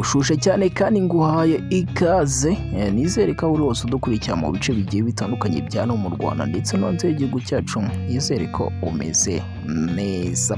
Ndagushuje cyane kandi nguhaye ikaze. Nizere ko uri wose udukurikira mu bice bigiye bitandukanye bya hano mu Rwanda ndetse no hanze y'igihugu cyacu, nizere ko umeze neza.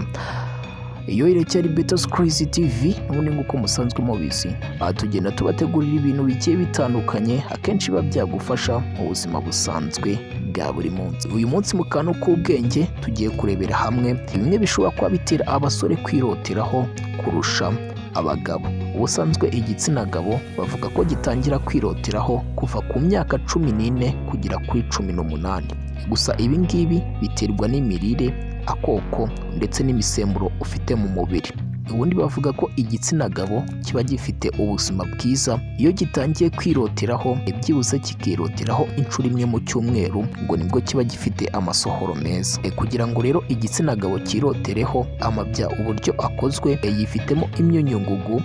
Iyo iracyari Beto Crazy TV n'ubundi nk'uko musanzwe mubizi, aha tugenda tubategurira ibintu bigiye bitandukanye, akenshi biba byagufasha mu buzima busanzwe bwa buri munsi. Uyu munsi mu kantu k'ubwenge tugiye kurebera hamwe bimwe bishobora kuba bitera abasore kwiroteraho kurusha abagabo. Ubusanzwe igitsina gabo bavuga ko gitangira kwiroteraho kuva ku myaka 14 kugera kuri 18. Gusa ibi ngibi biterwa n'imirire, akoko ndetse n'imisemburo ufite mu mubiri. Ubundi bavuga ko igitsina gabo kiba gifite ubuzima bwiza iyo gitangiye kwiroteraho, byibuze kikiroteraho inshuro imwe mu cyumweru, ngo nibwo kiba gifite amasohoro meza. Kugira ngo rero igitsina gabo cyirotereho, amabya uburyo akozwe yifitemo imyunyungugu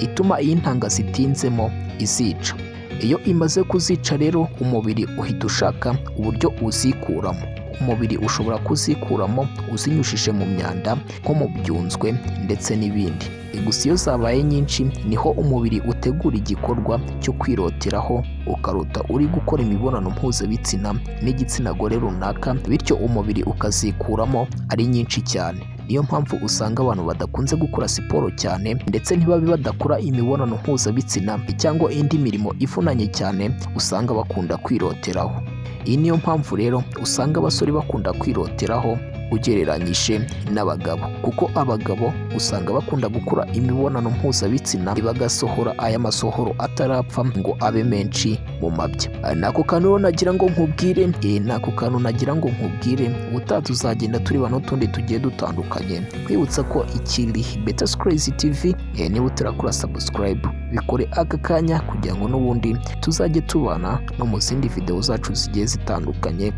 ituma iyo intanga zitinzemo izica. Iyo imaze kuzica rero, umubiri uhita ushaka uburyo uzikuramo. Umubiri ushobora kuzikuramo uzinyujije mu myanda nko mu byunzwe ndetse n'ibindi. Gusa iyo zabaye nyinshi niho umubiri utegura igikorwa cyo kwiroteraho, ukarota uri gukora imibonano mpuzabitsina n'igitsina gore runaka, bityo umubiri ukazikuramo ari nyinshi cyane. Niyo mpamvu usanga abantu badakunze gukora siporo cyane ndetse ntibabe badakora imibonano mpuzabitsina cyangwa indi mirimo ivunanye cyane, usanga bakunda kwiroteraho. Iyi niyo mpamvu rero usanga abasore bakunda kwiroteraho ugereranyije n'abagabo, kuko abagabo usanga bakunda gukora imibonano mpuzabitsina bagasohora aya masohoro atarapfa ngo abe menshi mu mabya. Nako kantu rero nagira ngo nkubwire, nako kantu nagira ngo nkubwire. Ubutaha tuzagenda tureba n'utundi tugiye dutandukanye. Kwibutsa ko ikiri Beto Crazy TV, niba utarakora subscribe bikore aka kanya kugira ngo n'ubundi tuzajye tubana no mu zindi video zacu zigiye zitandukanye.